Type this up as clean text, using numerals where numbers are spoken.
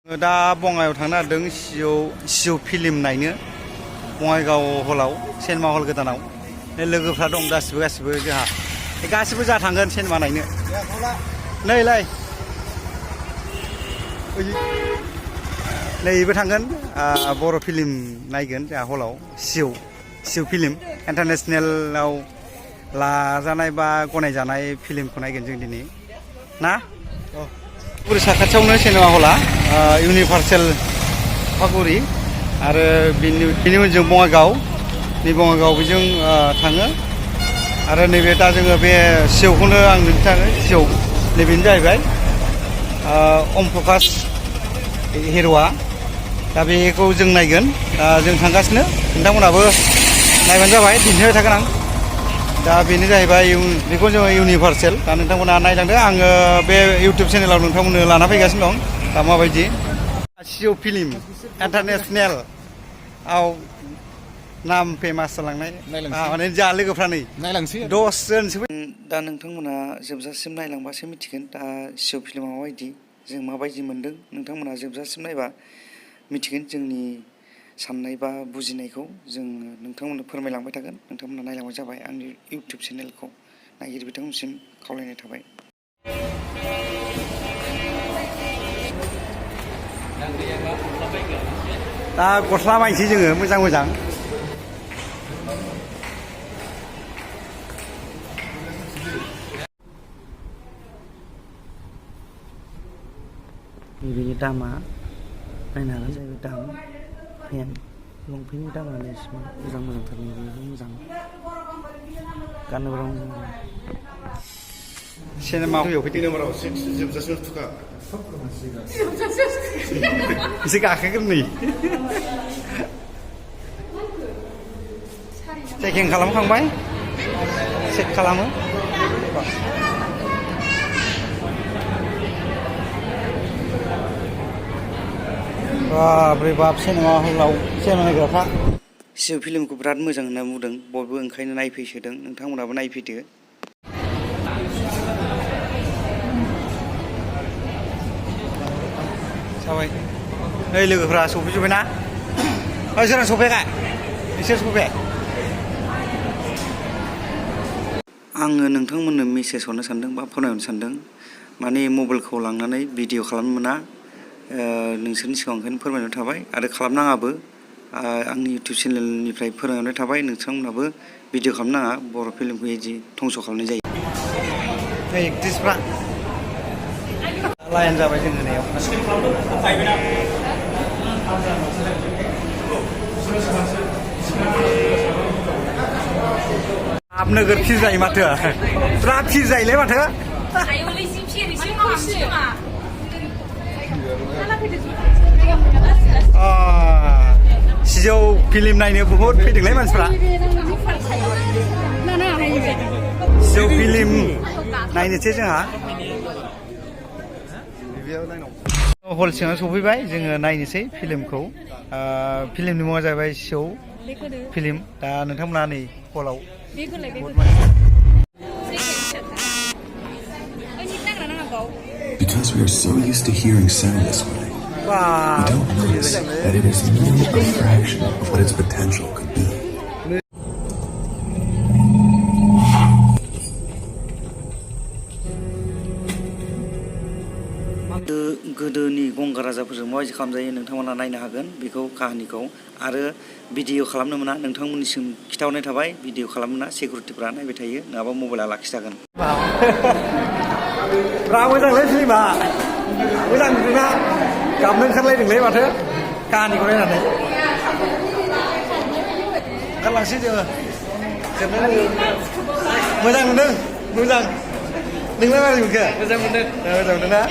दा बङाइयाव थांनो नागिरदों सिजौ फिल्म नायनो बङाइगाव हलाव सिनेमा हल गोदानाव लोगोफ्रा दं गासिबो जोंहा गासिबो जा थांगोन सिनेमा नायनो नैलाय नैबो थांगोन बर' फिल्म नायगोन जोंहा हलाव सिजौ फिल्म इन्टारनेसनेलाव लाजानाय बा गनायजानाय फिल्मखौ नायगोन जों दिनै ना पुरि साखाथियावनो सिनेमा हला इउनिभार्सेल फागुरि आरो बिनि उनजों बङाइगाव नै बङाइगाव बेजों थाङो आरो नैबे दा जोङो बे सिजौखौनो आं नुनो थाङो सिजौ नैबेनो जाहैबाय अम प्रकास हिर'आ दा बेखौ जों नायगोन जों थांगासिनो नोंथांमोनहाबो नायबानो जाबाय दिन्थिबाय थागोन आं दा बेनो जाहैबाय बेखौ जोङो इउनिभार्सेल दा नोंथांमोना नायलांदो आङो बे इउटुब चेनेलाव नोंथांमोननो लाना फैगासिनो दं दा माबायदि सिजौ फिल्म इन्टारनेसनेल आव नाम फेमास जालांनाय माने जा लोगोफ्रा नै नायलांसै 10 जनसो दा नोंथांमोना जोबजासिम नायलांबासो मिथिगोन दा सिजौ फिल्मा माबायदि जों माबायदि मोनदों नोंथांमोना जोबजासिम नायबा मिथिगोन जोंनि साननाय बा बुजिनायखौ जों नोंथांमोननो फोरमायलांबाय थागोन नोंथांमोना नायलांबाय जाबाय आंनि इउटुब चेनेलखौ नायगिरि बिथांमोनसिम खावलायनाय थाबाय दा गस्ला बायनोसै जोङो मोजां बेनि दामा नायनो हागोन जाहैबाय दाम पेन्ट लंपेन्टनि दामा मोजांथार बेबो मोजां गाननोबो मोजां सिनेमा हलाव फैदों जोबजासिम थुखा एसे गाखोगोन नै चेकिं खालामखांबाय चेक खालामो बाब्रे बाब सिनेमा हलाव सिनेमा नायग्राफ्रा सिजौ फिल्मखौ बिराद मोजां होनना बुंदों बयबो ओंखायनो नायफैसोदों नोंथांमोनाबो नायफैदो जाबाय नै लोगोफ्रा सफैजोब्बायना सोर सफैयाखै बिसोर सफैबाय आङो नोंथांमोननो मेसेज हरनो सानदों बा फोरमायहरनो सानदों माने मबाइलखौ लांनानै भिडिअ खालामनो मोना नोंसोरनि सिगाङाव ओंखायनो फोरमायहरनाय थाबाय आरो खालामनाङाबो आंनि इउटुब चेनेलनिफ्राय फोरमायहरनाय थाबाय नोंथांमोनहाबो भिडिअ खालामनाङा बर' फिल्मखौ बिदि धंस' खालामनाय जायो नै एक्ट्रिसफ्रा लाइन जाबाय जों होनायाव हाब नोगोर फिर जायो माथो बिराद फिर जायोलै माथो सिजौ फिल्म नायनो बहुद फैदोंलै मानसिफ्रा सिजौ फिल्म नायनोसै जोंहा हल सिङाव सफैबाय जोङो नायनोसै फिल्मखौ फिल्मनि मुङा जाहैबाय सिजौ फिल्म दा नोंथांमोना नै हलाव Because we are so used to hearing sound this way, we don't notice that it is merely a fraction of what its potential could be. गोदोनि गंगार राजाफोरजों माबायदि खालामजायो नोंथांमोना नायनो हागोन बेखौ काहानिखौ आरो भिडिअ खालामनो मोना नोंथांमोननिसिम खिथाहरनाय थाबाय भिडिअ खालामनो मोना सिकिउरिटिफ्रा नायबाय थायो नङाबा मबाइला लाखिजागोन बिराद मोजांलै फिल्मा मोजां नुदोंना गाबनो ओंखारलायदोंलै माथो काहानिखौ नायनानै ओंखारलांसै जोङो जोबनाय मोजां नुदों मोजां नोंलाय मारै मोनखो मोजां मोनदों ना